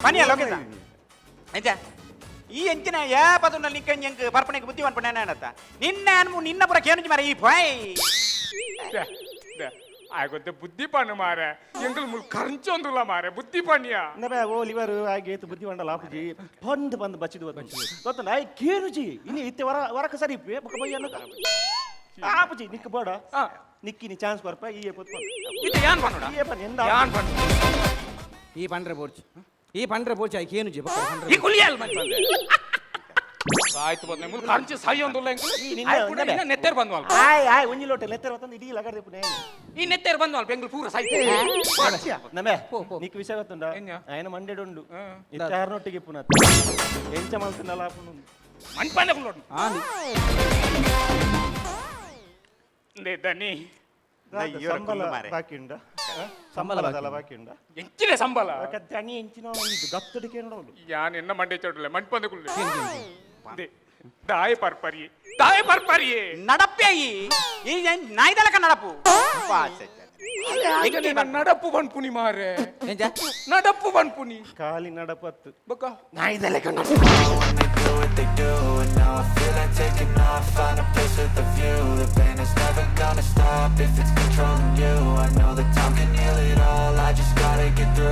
ಪನಿಯ ಲೋಕೇಶ ಎಂಚ ಈ ಎಂಚಿನ ಯಾ ಪದುನ ನಿಕ್ಕ ಎಂಕ್ ಪರ್ಪಣೆಗೆ ಬುದ್ಧಿ ಪನ್ಪಣೆ ಏನತ್ತ ನಿನ್ನ ಅನ್ಮು ನಿನ್ನ ಪುರ ಕೇನುಜಿ ಮಾರ ಈ ಪಾಯ್. ಆಯ್ಕೊತ್ತೆ ಬುದ್ಧಿ ಪಣ್ಣು ಮಾರೆ, ಎಂಕಲ್ ಮುಲ್ ಕರಂಚೊಂದುಲ್ಲ ಮಾರೆ, ಬುದ್ಧಿ ಪಣ್ಣಿಯ. ಇಂದಬೆ ಓ ಲಿವರ್ ಆಗಿ ಏತು ಬುದ್ಧಿ ಬಂಡಲ ಆಪುಜಿ, ಬಂದ್ ಬಂದ್ ಬಚ್ಚಿದು ಗೊತ್ತಲ್ಲ. ಆಯ್ ಕೇನುಜಿ ಇನಿ ಇತ್ತೆ ವರ ವರಕ ಸರಿ ಇಪ್ಪೆ ಬೊಕ ಬಯ್ಯ ಅನ್ನಕ ಆಪುಜಿ. ನಿಕ್ ಬೋಡ ನಿಕ್ಕಿನಿ ಚಾನ್ಸ್ ಕೊರ್ಪ ಈ ಪೊತ್ತು. ಇದು ಯಾನ್ ಪಣ್ಣುಡ? ಈ ಪನ್ ಎಂದ ಯಾನ್ ಪಣ್ಣು? ಈ ಪಂಡ್ರೆ ಬೋರ್ಚ್, ಈ ಪಂಡ್ರೆ ಬೋರ್ಚ್, ಆಯ್ ಕೇನುಜಿ ಬೊಕ ಪಂಡ್ರೆ. ಈ ಕುಲಿಯಲ್ ಮಂಚಂದೆ ಆಯ್ತು ಬಂದೆ ಮುಲ್ ಕರಂಚಿ ಸಾಯೊಂದುಲ್ಲ ಎಂಕುಲು. ಈ ನಿನ್ನ ಆಯ್ ಕೂಡ ಇಂದಬೆ. ಇನ್ನ ನೆತ್ತೆರ್ ಬಂದ್ವಲ್. ಆಯ್ ಆಯ್ ಒಂಜಿ ಲೋಟೆ ನೆತ್ತೆರ್ ಬತ್ತಂದು ಇಡೀ ಲಗಡ್ದೆ ಪುನೆ. ಈ ನೆತ್ತೆರ್ ಬಂದ್ವಲ್, ಬೆಂಗ್ಳು ಪೂರ ಸಾಯ್ತೆ. ನಮೆ ಪೋ, ಪೋ. ನಿಕ್ ವಿಷಯ ಗೊತ್ತುಂಡ? ಎಂಜ? ఆయన ಮಂಡೆಡ್ ಉಂಡು. ಹಾ. ಇತ್ತೆ ಆರ್ನೊಟ್ಟಿಗೆ ಪುನಃ ಎಂಚ ಮಲ್ತಿನಲ್ಲ ಆಪುಂಡು. ಮನ್ಪಂದೆ ಕುಲ್ಲೋಡು. ಆಂದ್. ದನಿ. ಅಯ್ಯೋ, ಸಂಬಳ ಕುಲ್ಲು ಮಾರೆ. ಬಾಕಿ ಉಂಡ? ಸಂಬಳ ಸಂಬಳ ಬಾಕಿ. ದಲ ಬಾಕಿ ಉಂಡ? ಎಂಚಿನ ಸಂಬಳ? ದಣಿ ಎಂಚಿನ ಇದು ಗತ್ತಡಿಕೆ ನೋಡೋದು. ಯಾನ್ ಎನ್ನ ಮಂಡೆ ಚೋಟಲೆ ಮನ್ಪಂದೆ ಕುಲ್ಲೆ. ದಾಯ ಪರ್ಪರಿ, ದಾಯ ಪರ್ಪರಿಯೇ. ನಡಪ್ಪೆ ಈ ಈ ನಾಯ್ದಲಕ ನಡಪು. ನಡಪು ಬನ್ಪುನಿ ಮಾರೆ. ಎಂಚ? ನಡಪು ಬನ್ಪುನಿ. ಖಾಲಿ ನಡಪತ್ತು. ಬೊಕ when they do what they do. And now I feel like taking off. Find a place with a view. The pain is never gonna stop if it's controlling you. I know